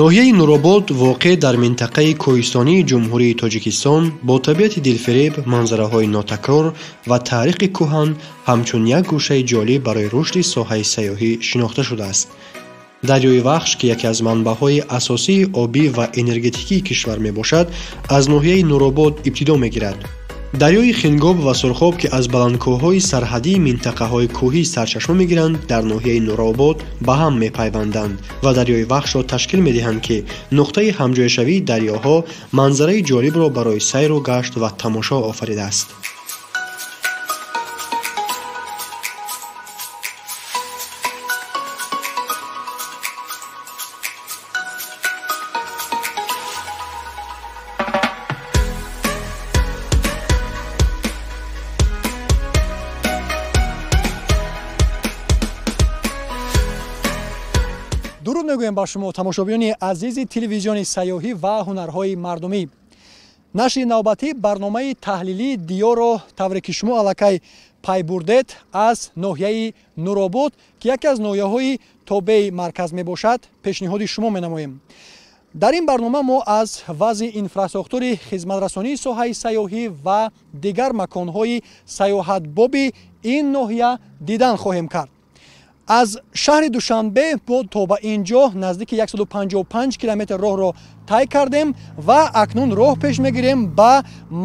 Ноҳияи Нуробод воқеъ дар минтақаи кӯҳистонии Ҷумҳурии Тоҷикистон бо табиати дилфиреб, манзараҳои нотакрор ва таърихи кӯҳан ҳамчун як гӯшаи ҷолиб барои рушди соҳаи сайёҳӣ шинохта шудааст. Дарёи Вахш, ки яке аз манбаъҳои асосии обӣ ва энергетикии кишвар мебошад, аз ноҳияи Нуробод ибтидо мегирад. Дарёи Хингоб ва Сурхоб, ки аз баландкӯҳҳои сарҳадии минтақаҳои кӯҳӣ сарчашма мегиранд, дар ноҳияи Нуробод ба ҳам мепайванданд ва дарёи Вахшро ташкил медиҳанд, ки нуқтаи ҳамҷояшавии дарёҳо манзараи ҷолибро барои сайру гашт ва тамошо офаридааст. Дуруд мегӯем ба шумо, тамошобинони азизи телевизиони сайёҳӣ ва ҳунарҳои мардумӣ. Нашри навбатӣ барномаи таҳлилии диёрро, тавре ки шумо аллакай пай бурдед, аз ноҳияи Нуробод, ки яке аз ноҳияҳои тобеи марказ мебошад, пешниҳоди шумо менамоем. Дар ин барнома мо аз вазъи инфрасохтори хизматрасонии соҳаи сайёҳӣ ва дигар маконҳои сайёҳатбоби ин ноҳия дидан хоҳем кард. Аз шаҳри Душанбе мо то ба ин ҷо наздики 155 километр роҳро тай кардем ва акнун роҳ пеш мегирем ба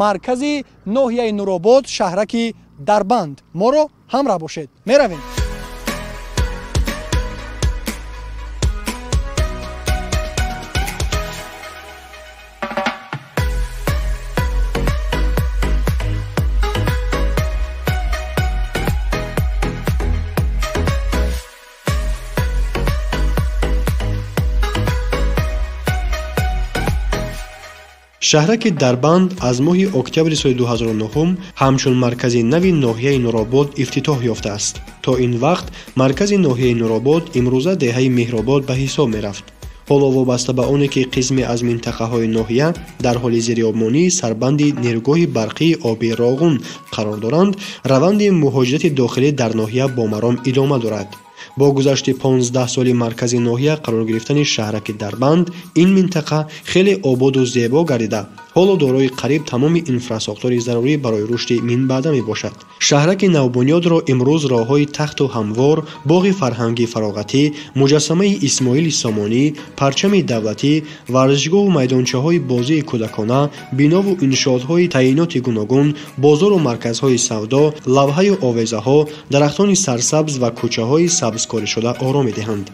маркази ноҳияи Нуробод, шаҳраки Дарбанд. Моро ҳамроҳ бошед, меравем. Шаҳраки Дарбанд аз моҳи октябри соли 2009 ҳамчун маркази нави ноҳияи Нуробод ифтитоҳ ёфтааст. То ин вақт маркази ноҳияи Нуробод имрӯза деҳаи Меҳробод ба ҳисоб мерафт. Ҳоло вобаста ба оне ки қисме аз минтақаҳои ноҳия дар ҳоли зериобмонии сарбанди нерӯгоҳи барқии оби Роғун қарор доранд, раванди муҳоҷирати дохилӣ дар ноҳия бо маром идома дорад. Бо гузашти 15 соли маркази ноҳия қарор гирифтани шаҳраки Дарбанд, ин минтақа хеле ободу зебо гардида, ҳоло дорои қариб тамоми инфрасохтори зарурӣ барои рушди минбаъда мебошад. Шаҳраки навбунёдро имрӯз роҳҳои тахту ҳамвор, боғи фарҳангӣ фароғатӣ, муҷассамаи Исмоили Сомонӣ, парчами давлатӣ, варзишгоҳу майдончаҳои бозии кӯдакона, бинову иншоотҳои таъиноти гуногун, бозору марказҳои савдо, лавҳаю овезаҳо, дарахтони сарсабз ва кӯчаҳои сабзкоришуда оро медиҳанд.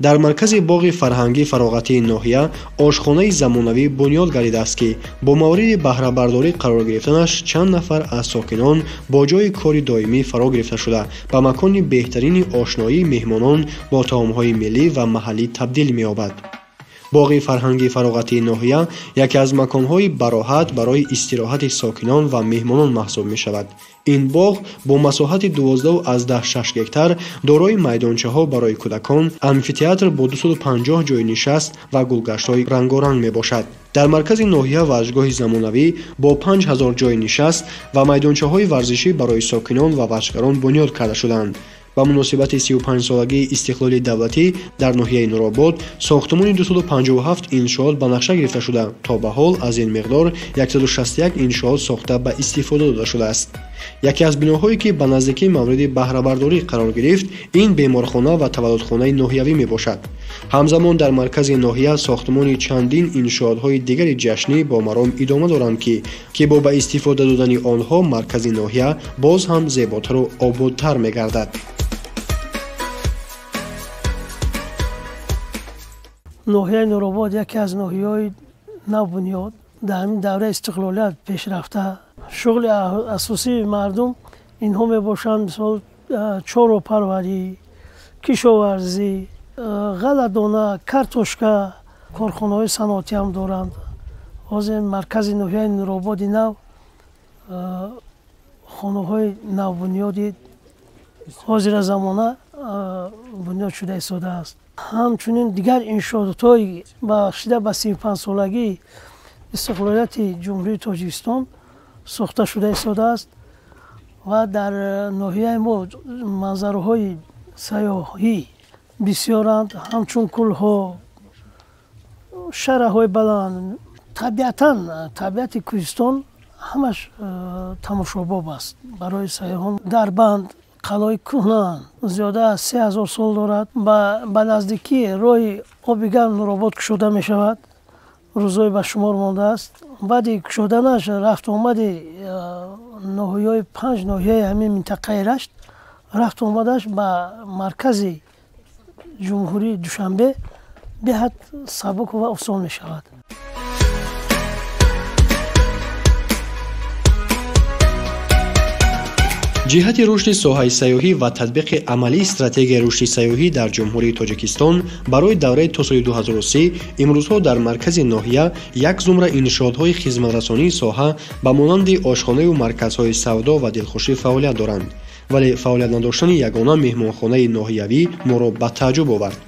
Дар маркази боғи фарҳангӣ фароғатии ноҳия ошхонаи замонавӣ бунёд гардидааст, ки бо мавриди баҳрабардорӣ қарор гирифтанаш чанд нафар аз сокинон бо ҷойи кори доимӣ фаро гирифта шуда, ба макони беҳтарини ошноии меҳмонон бо таомҳои миллӣ ва маҳаллӣ табдил меёбад. Боғи фарҳангии фароғатии ноҳия яке аз маконҳои бароҳат барои истироҳати сокинон ва меҳмонон маҳсуб мешавад. Ин боғ бо масоҳати 12,6 гектар дорои майдончаҳо барои кӯдакон, амфитеатр бо 250 ҷойи нишаст ва гулгаштҳои рангоранг мебошад. Дар маркази ноҳия варзишгоҳи замонавӣ бо 5000 ҷойи нишаст ва майдончаҳои варзишӣ барои сокинон ва варзишгарон бунёд карда шудаанд. Ба муносибати 35-солагии истиқлоли давлатӣ дар ноҳияи Нуробод сохтумони 257 иншоот ба нақша гирифта шуда, то ба ҳол аз ин миқдор 161 иншоот сохта ба истифода дода шудааст. Яке аз биноҳое ки ба наздикӣ мавриди баҳрабардорӣ қарор гирифт, ин беморхона ва таваллудхонаи ноҳиявӣ мебошад. Ҳамзамон дар маркази ноҳия сохтумони чандин иншоотҳои дигари ҷашнӣ бо маром идома доранд, ки бо ба истифода додани онҳо маркази ноҳия боз ҳам зеботару ободтар мегардад. Ноҳияи Нуробод яке аз ноҳияҳои навбунёд дар ҳамин давраи истиқлолият пешрафта. Шуғли асосии мардум инҳо мебошанд, мисол чорвопарварӣ, кишоварзӣ, ғалладона, картошка. Корхонаҳои саноатӣ ҳам доранд. Ҳозир маркази ноҳияи Нурободи нав хонаҳои навбунёди ҳозира замона бунёд шуда истодааст. Ҳамчунин дигар иншоотҳои бахшида ба 35-солагии истиқлолияти Ҷумҳурии Тоҷикистон сохта шуда истодааст ва дар ноҳияи мо манзараҳои сайёҳӣ бисёранд, ҳамчун кӯлҳо, Шараҳои баланд, табиатан табиати кӯҳистон ҳамаш тамошобоб аст барои сайёҳон. Дарбанд қалъаи кӯҳна зиёда аз 3000 сол дорад. Ба наздикии роҳи оби гарм Нуробод кушода мешавад, рӯзҳои ба шумор мондааст. Баъди кушоданаш рафту омади ноҳияҳои 5 ноҳияи ҳамин минтақаи Рашт рафту омадаш ба маркази ҷумҳурии Душанбе беҳад сабук ва осон мешавад. Ҷиҳати рушди соҳаи сайёҳӣ ва татбиқи амалии стратегияи рушди сайёҳӣ дар Ҷумҳурии Тоҷикистон барои давраи то соли 2030 имрӯзҳо дар маркази ноҳия як зумра иншоотҳои хизматрасонии соҳа ба монанди ошхонаю марказҳои савдо ва дилхушӣ фаъолият доранд. Вале фаъолият надоштани ягона меҳмонхонаи ноҳиявӣ моро ба тааҷҷуб овард.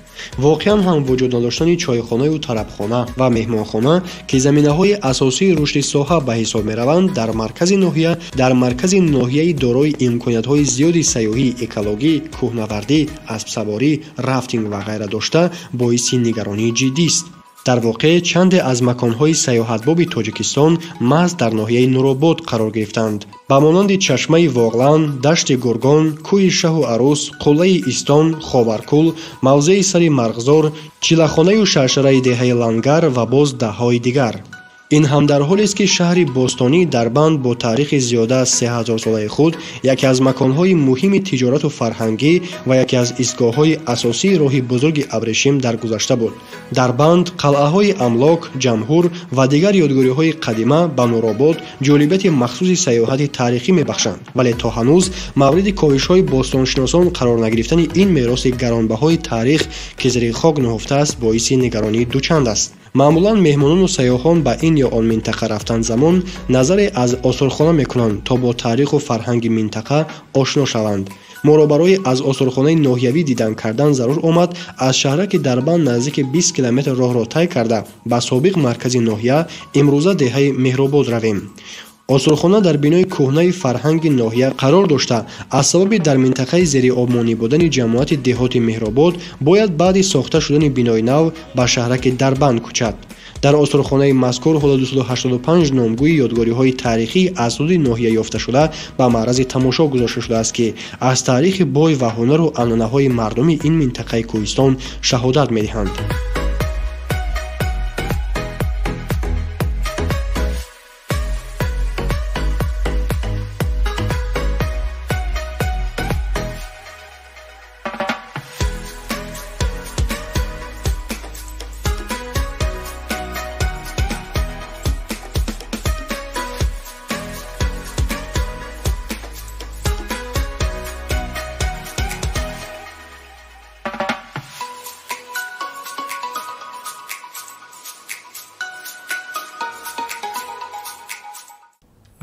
Воқеан ҳам вуҷуд надоштани чойхонаю тарабхона ва меҳмонхона, ки заминаҳои асосии рушди соҳа ба ҳисоб мераванд, дар маркази ноҳия, дар маркази ноҳияи дорои имкониятҳои зиёди сайёҳии экологӣ, кӯҳнавардӣ, аспсаворӣ, рафтинг ва ғайра дошта, боиси нигаронии ҷиддист. Дар воқеъ чанде аз маконҳои сайёҳатбоби Тоҷикистон маҳз дар ноҳияи Нуробод қарор гирифтанд. Ба монанди чашмаи Воғлан, дашти Гургон, кӯҳи Шаҳу Арӯс, қуллаи Истон, Ховаркул, мавзеи сари Марғзор, чилахонаю шаршараи деҳаи Лангар ва боз даҳҳои дигар. Ин ҳам дар ҳолест, ки шаҳри бостонии Дарбанд бо таърихи зиёда аз 3000-солаи худ яке аз маконҳои муҳими тиҷорату фарҳангӣ ва яке аз истгоҳҳои асосии роҳи бузурги абрешим дар гузашта буд. Дарбанд, қалъаҳои Амлок, Ҷамҳур ва дигар ёдгориҳои қадима ба Нуробод ҷолибияти махсуси сайёҳати таърихӣ мебахшанд, вале то ҳанӯз мавриди коҳишҳои бостоншиносон қарор нагирифтани ин мероси гаронбаҳои таърих, ки зери хок нуҳуфтааст, боиси нигаронии дучанд аст. Маъмулан меҳмонону сайёҳон ба ин ё он минтақа рафтан замон назаре аз осорхона мекунанд, то бо таъриху фарҳанги минтақа ошно шаванд. Моро барои аз осорхонаи ноҳиявӣ дидан кардан зарур омад аз шаҳраки Дарбанд наздики 20 километр роҳро тай карда ба собиқ маркази ноҳия, имрӯза деҳаи Меҳробод равем. Осорхона дар бинои кӯҳнаи фарҳанги ноҳия қарор дошта, аз сабаби дар минтақаи зериобмонӣ будани ҷамоати деҳоти Меҳробод бояд баъди сохта шудани бинои нав ба шаҳраки Дарбанд кӯчад. Дар осорхонаи мазкур ҳоло 285 номгӯи ёдгориҳои таърихӣ аз ҳудуди ноҳия ёфташуда ба маърази тамошо гузошта шудааст, ки аз таърихи бой ва ҳунару анъанаҳои мардуми ин минтақаи кӯҳистон шаҳодат медиҳанд.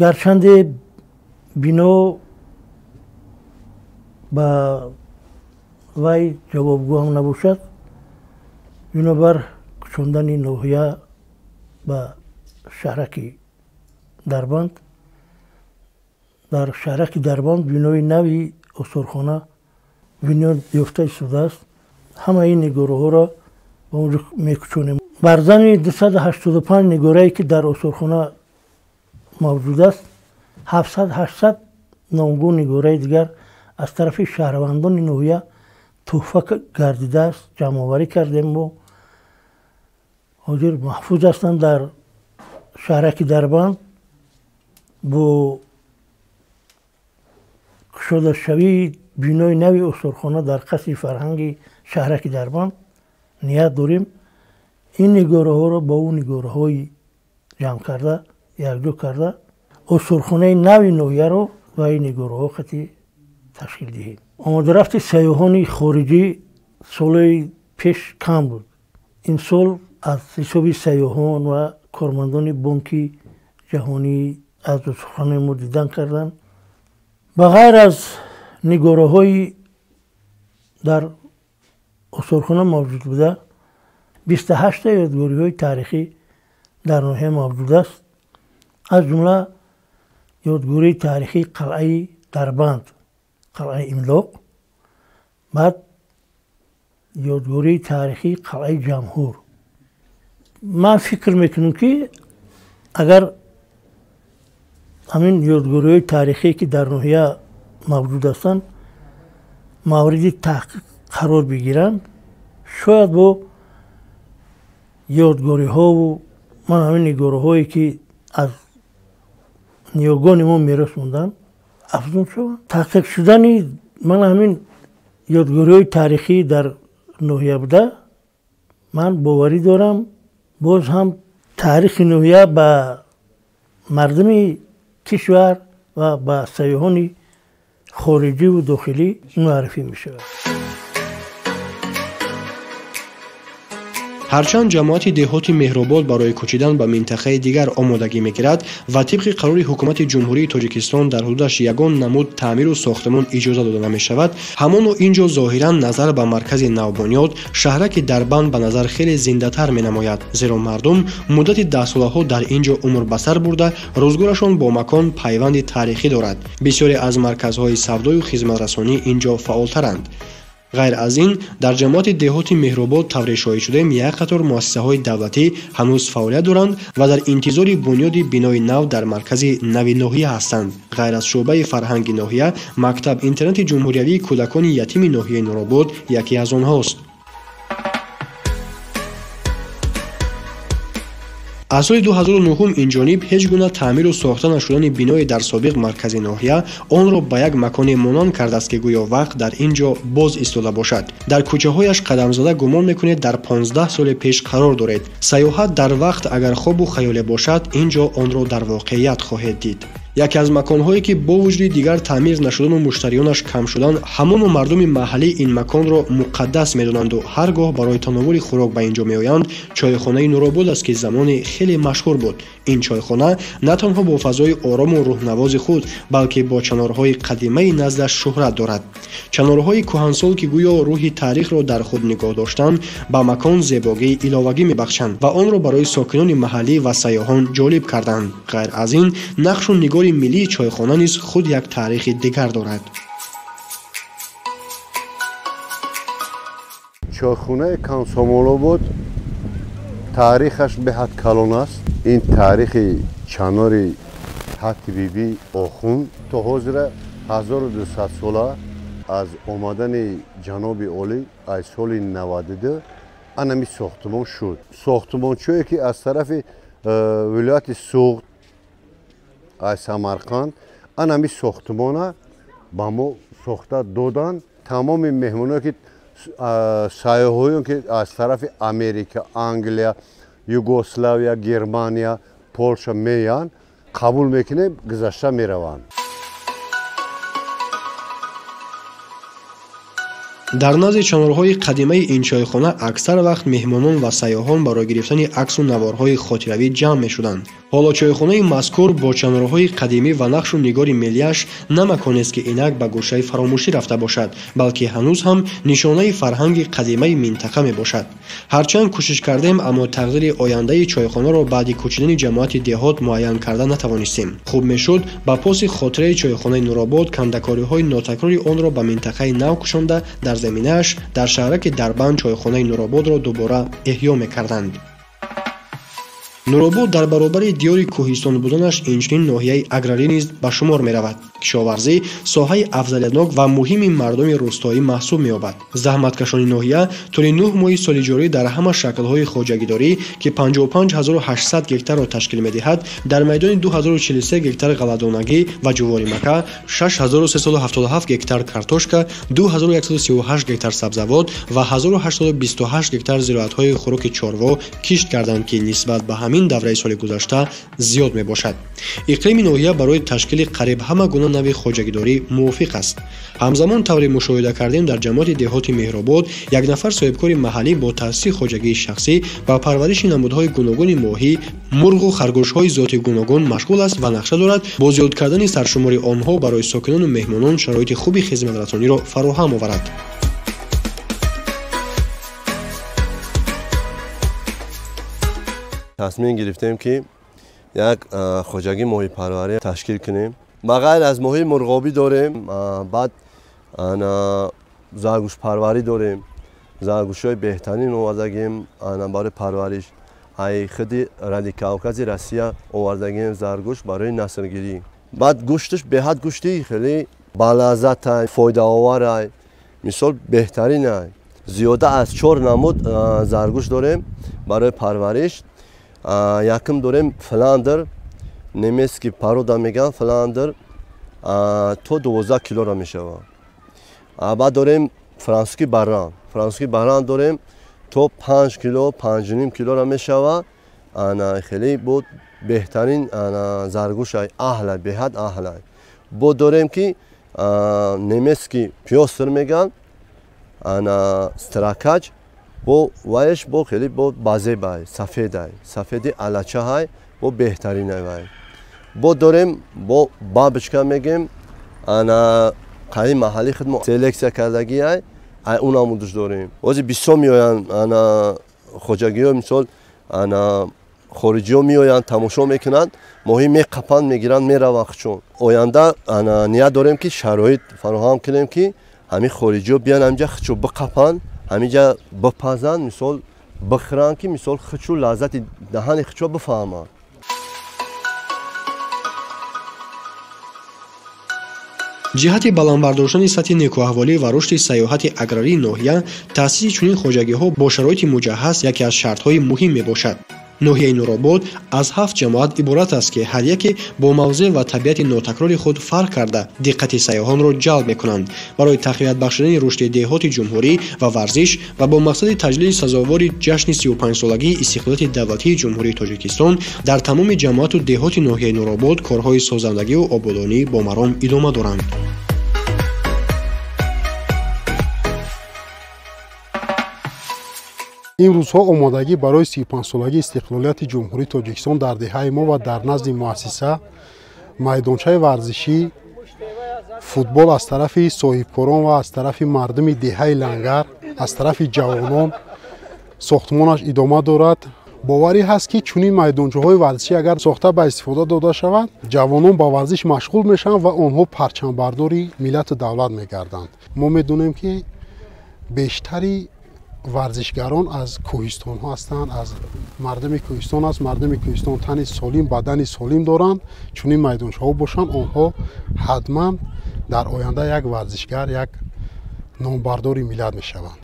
Гарчанде бино ба вай ҷавобгӯ ҳам набошад, бинобар кӯчондани ноҳия ба шаҳраки Дарбанд, дар шаҳраки Дарбанд бинои нави осорхона бунёд ёфта истодааст. Ҳамаи ин нигораҳоро ба онҷо мекӯчонем. Бар зани 285 нигорае, ки дар осорхона мавҷуд аст, 700-800 номгӯ нигораи дигар аз тарафи шаҳрвандони ноҳия тӯҳфа гардидааст, ҷамъоварӣ кардем. Мо ҳозир маҳфуз ҳастанд дар шаҳраки Дарбанд. Бо кушодашавии бинои нави осорхона дар қасри фарҳанги шаҳраки Дарбанд ният дорем ин нигораҳоро бо ӯ нигораҳои ҷамъ карда якҷо карда осорхонаи нави ноҳияро ва ин нигораҳо қати ташкил диҳем. Омадарафти сайёҳони хориҷӣ солҳои пеш кам буд. Имсол аз ҳисоби сайёҳон ва кормандони бонки ҷаҳонӣ аз осорхонаи мо дидан карданд. Ба ғайр аз нигораҳои дар осорхона мавҷуд буда, 28 ёдгориҳои таърихӣ дар ноҳия мавҷуд аст. Аз ҷумла ёдгории таърихии қалъаи Дарбанд, қалъаи Имлоқ, баъд ёдгории таърихии қалъаи Ҷамҳур. Ман фикр мекунам, ки агар ҳамин ёдгориҳои таърихие, ки дар ноҳия мавҷуд ҳастанд, мавриди таҳқиқ қарор бигиранд, шояд бо ёдгориҳову ман ҳамин нигораҳое, ки аз ниёгони мо мерос монданд, афзун шаванд. Таҳқиқ шудани ман ҳамин ёдгориҳои таърихӣ дар ноҳия буда, ман боварӣ дорам, боз ҳам таърихи ноҳия ба мардуми кишвар ва ба сайёҳони хориҷиву дохилӣ муаррифӣ мешавад. Ҳарчанд ҷамоати деҳоти Меҳробод барои кӯчидан ба минтақаи дигар омодагӣ мегирад ва тибқи қарори ҳукумати Ҷумҳурии Тоҷикистон дар ҳудудаш ягон намуд таъмиру сохтмон иҷоза дода намешавад, ҳамоно ин ҷо зоҳиран назар ба маркази навбунёд шаҳраки Дарбанд ба назар хеле зиндатар менамояд, зеро мардум муддати даҳсолаҳо дар ин ҷо умр ба сар бурда, рӯзгорашон бо макон пайванди таърихӣ дорад. Бисёре аз марказҳои савдою хизматрасонӣ ин ҷо фаъолтаранд. Ғайр аз ин, дар ҷамоати деҳоти Меҳробод тавре шоҳид шудаем, як қатор муассисаҳои давлатӣ ҳанӯз фаъолият доранд ва дар интизори бунёди бинои нав дар маркази нави ноҳия ҳастанд. Ғайр аз шӯъбаи фарҳанги ноҳия, мактаб интернати ҷумҳуриявии кӯдакони ятими ноҳияи Нуробод яке аз онҳост. Аз соли 2009 инҷониб ҳеҷ гуна таъмиру сохта нашудани бинои дар собиқ маркази ноҳия онро ба як маконе монанд кардааст, ки гӯё вақт дар ин ҷо боз истода бошад. Дар кӯчаҳояш қадамзада гумон мекунед, дар 15 соли пеш қарор доред. Сайёҳат дар вақт агар хобу хаёле бошад, ин ҷо онро дар воқеият хоҳед дид. Яке аз маконҳое, ки бо вуҷуди дигар таъмир нашудану муштариёнаш кам шудан, ҳамоно мардуми маҳаллӣ ин маконро муқаддас медонанду ҳар гоҳ барои тановули хӯрок ба ин ҷо меоянд, чойхонаи Нуробод аст, ки замоне хеле машҳур буд. Ин чойхона на танҳо бо фазои орому рӯҳнавози худ, балки бо чанорҳои қадимаи наздаш шӯҳрат дорад. Чанорҳои кӯҳансол, ки гӯё рӯҳи таърихро дар худ нигоҳ доштанд, ба макон зебогии иловагӣ мебахшанд ва онро барои сокинони маҳаллӣ ва сайёҳон ҷолиб карданд. Ғайр аз ин, нақшу нигори миллии чойхона низ худ як таърихи дигар дорад. Чойхонаи Комсомолобод таърихаш беҳад калон аст. Ин таърихи чанори ҳатти биби Охун то ҳозира 1200 сола аз омадани ҷаноби олӣ аз соли 92 анами сохтмон шуд. Сохтмончое, ки аз тарафи вилояти Суғд, аз Самарқанд анами сохтмона ба мо сохта доданд. Тамоми меҳмоное, ки сайёҳоён, ки аз тарафи Америка, Англия, Югославия, Германия, Полша меянд, қабул мекунем, гузашта мераванд. Дар назди чанорҳои қадимаи ин чойхона аксар вақт меҳмонон ва сайёҳон барои гирифтани аксу наворҳои хотиравӣ ҷамъ мешуданд. Ҳоло чойхонаи мазкур бо чанорҳои қадимӣ ва нақшу нигори миллиаш на маконест, ки инак ба гӯшаи фаромӯшӣ рафта бошад, балки ҳанӯз ҳам нишонаи фарҳанги қадимаи минтақа мебошад. Ҳарчанд кӯшиш кардем, аммо тақдири ояндаи чойхонаро баъди кӯчидани ҷамоати деҳот муайян карда натавонистем. Хуб мешуд ба поси хотираи чойхонаи Нуробод кандакориҳои нотакрори онро ба минтақаи нав кушонда, дар заминааш дар шаҳраки Дарбанд чойхонаи Нурободро дубора эҳё мекарданд. Нуробод дар баробари диёри кӯҳистон буданаш инчунин ноҳияи аграрӣ низ ба шумор меравад. Кишоварзӣ соҳаи афзалиятнок ва муҳими мардуми рӯстоӣ маҳсуб меёбад. Заҳматкашони ноҳия тӯли 9 моҳи соли ҷорӣ дар ҳама шаклҳои хоҷагидорӣ, ки 55800 гектарро ташкил медиҳад, дар майдони 2043 гектар ғалладонагӣ ва ҷуворимака, 6377 гектар картошка, 2138 гектар сабзавот ва 1828 гектар зироатҳои хӯроки чорво кишт карданд, ки нисбат ба ҳамин давраи соли гузашта зиёд мебошад. Иқлими ноҳия барои ташкили қариб ҳама гуна нави хоҷагидорӣ мувофиқ аст. Ҳамзамон тавре мушоҳида кардем, дар ҷамоати деҳоти Меҳробод як нафар соҳибкори маҳаллӣ бо таъсиси хоҷагии шахсӣ ба парвариши намудҳои гуногуни моҳӣ, мурғу харгӯшҳои зоти гуногун машғул аст ва нақша дорад бо зиёд кардани саршумори онҳо барои сокинону меҳмонон шароити хуби хизматрасониро фароҳам оварад. Тасмим гирифтем, ки як хоҷагии моҳипарварӣ ташкил кунем. Ба ғайр аз моҳии мурғобӣ дорем, баъд заргӯшпарварӣ дорем. Заргӯшҳои беҳтарин овардагем барои парвариш. Ай худи Радикавкази Россия овардагием заргӯшт барои наслгирӣ. Баъд гӯшташ беҳад гӯшти хеле балаззатай, фоидаоварай, мисол беҳтаринай. Зиёда аз 4 намуд заргӯшт дорем барои парвариш. Якум дорем фландер, немецкий порода мегӯянд, фландер то 12 килора мешавад. Баъд дорем французский баран, французский баран дорем то 5 кило, 5,5 килора мешавад. Ана хеле буд беҳтарин заргӯшай, аҳлай, беҳад аҳлай. Бо дорем ки немецкий пёстр мегӯянд, ана стракач, бо вайш бо хеле бо базебай, сафедай, сафеди алачаҳай, бо беҳтаринай вай. Бо дорем бо бабочка мегем, ана қаи маҳалли худ мо селексия кардагиай, ай он намудаш дорем. Ҳозир бисёр меоянд ана хоҷагиҳо, мисол ана хориҷиҳо меоянд, тамошо мекунанд, моҳӣ меқапанд, мегиранд, мераванд худшон. Оянда ана ният дорем ки шароит фароҳам кунем ки ҳамин хориҷиҳо биёянд ҳаминҷа худшо биқапанд, ҳаминҷа бипазанд, мисол бихӯранд ки мисол худшо лаззати даҳани худшо бифаҳманд. Ҷиҳати баланд бардоштани сатҳи некӯаҳволӣ ва рушди сайёҳати аграрии ноҳия, таъсиси чунин хоҷагиҳо бо шароити муҷаҳҳаз яке аз шартҳои муҳим мебошад. Ноҳияи Нуробод аз 7 ҷамоат иборат аст, ки ҳар яке бо мавзеъ ва табиати нотакрори худ фарқ карда, диққати сайёҳонро ҷалб мекунанд. Барои тақвият бахшидани рушди деҳоти ҷумҳурӣ ва варзиш ва бо мақсади таҷлили сазовори ҷашни 35-солагии истиқлолияти давлатии Ҷумҳурии Тоҷикистон дар тамоми ҷамоату деҳоти ноҳияи Нуробод корҳои созандагиву ободонӣ бо маром идома доранд. Имрӯзҳо омодагӣ барои 35-солагии истиқлолияти Ҷумҳурии Тоҷикистон дар деҳаи мо ва дар назди муассиса майдончаи варзишӣ футбол аз тарафи соҳибкорон ва аз тарафи мардуми деҳаи Лангар, аз тарафи ҷавонон сохтмонаш идома дорад. Боварӣ ҳаст, ки чунин майдончаҳои варзишӣ агар сохта ба истифода дода шавад, ҷавонон ба варзиш машғул мешаванд ва онҳо парчамбардори миллату давлат мегарданд. Мо медонем, ки бештари варзишгарон аз кӯҳистонҳо ҳастанд, аз мардуми кӯҳистон аст. Мардуми кӯҳистон тани солим, бадани солим доранд. Чунин майдончаҳо бошанд, онҳо ҳатман дар оянда як варзишгар, як номбардори миллат мешаванд.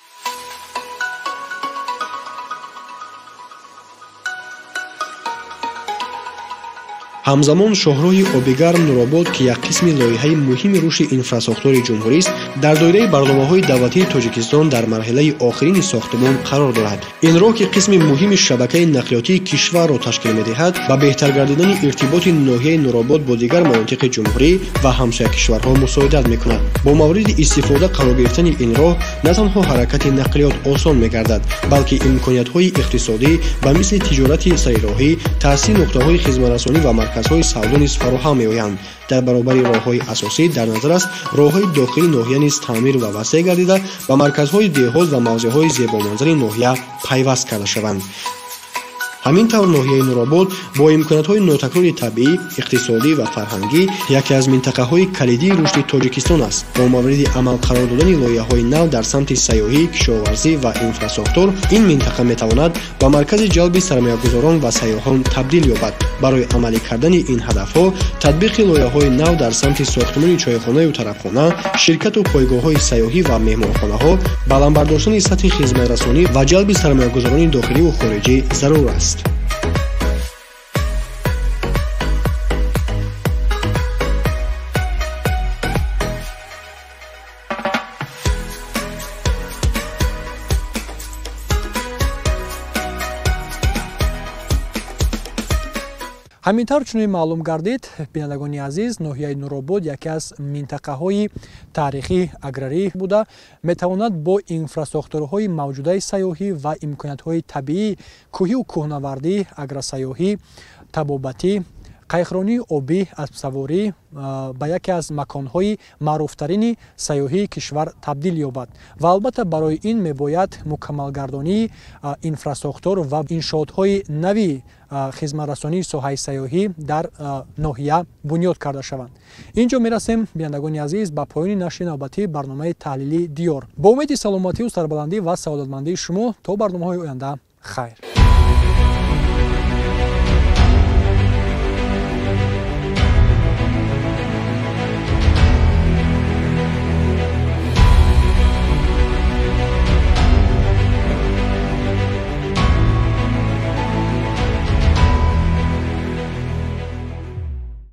Ҳамзамон шоҳроҳи обигарм Нуробод, ки як қисми лоиҳаи муҳими рушди инфрасохтори ҷумҳурист, дар доираи барномаҳои давлатии Тоҷикистон дар марҳилаи охирини сохтмон қарор дорад. Ин роҳ, ки қисми муҳими шабакаи нақлиётии кишварро ташкил медиҳад, ба беҳтар гардидани иртиботи ноҳияи Нуробод бо дигар манотиқи ҷумҳурӣ ва ҳамсоя кишварҳо мусоидат мекунад. Бо мавриди истифода қарор гирифтани ин роҳ на танҳо ҳаракати нақлиёт осон мегардад, балки имкониятҳои иқтисодӣ ба мисли тиҷорати сарироҳӣ, таъсиси нуқтаҳои хизматрасонӣ ва марказҳои савдо низ фароҳам меоянд. Дар баробари роҳҳои асосӣ дар назар аст роҳҳои дохили ноҳия низ таъмир ва васеъ гардида ба марказҳои деҳот ва мавзеъҳои зебоманзари ноҳия пайваст карда шаванд. Ҳамин тавр ноҳияи Нуробод бо имкониятҳои нотакрори табиӣ, иқтисодӣ ва фарҳангӣ яке аз минтақаҳои калидии рушди Тоҷикистон аст. Бо мавриди амал қарор додани лоиҳаҳои нав дар самти сайёҳӣ, кишоварзӣ ва инфрасохтор, ин минтақа метавонад ба маркази ҷалби сармоягузорон ва сайёҳон табдил ёбад. Барои амалӣ кардани ин ҳадафҳо, татбиқи лоиҳаҳои нав дар самти сохтмони чойхонаю тарабхона, ширкату пойгоҳҳои сайёҳӣ ва меҳмонхонаҳо, баланд бардоштани сатҳи хизматрасонӣ ва ҷалби сармоягузорони дохиливу хориҷӣ зарур аст. Ҳамин тавр чунин маълум гардид, бинандагони азиз, ноҳияи Нуробод яке аз минтақаҳои таърихӣ аграрӣ буда, метавонад бо инфрасохторҳои мавҷудаи сайёҳӣ ва имкониятҳои табиӣ, кӯҳию кӯҳнавардӣ, агросайёҳӣ, табобатӣ, қайқронии обӣ, аспсаворӣ ба яке аз маконҳои маъруфтарини сайёҳии кишвар табдил ёбад. Ва албатта барои ин мебояд мукаммалгардонии инфрасохтор ва иншоотҳои нави хизматрасонии соҳаи сайёҳӣ дар ноҳия бунёд карда шаванд. Ин ҷо мерасем, бинандагони азиз, ба поёни нашри навбатии барномаи таҳлили Диёр. Бо умеди саломатию сарбаландӣ ва саодатмандии шумо то барномаҳои оянда хайр.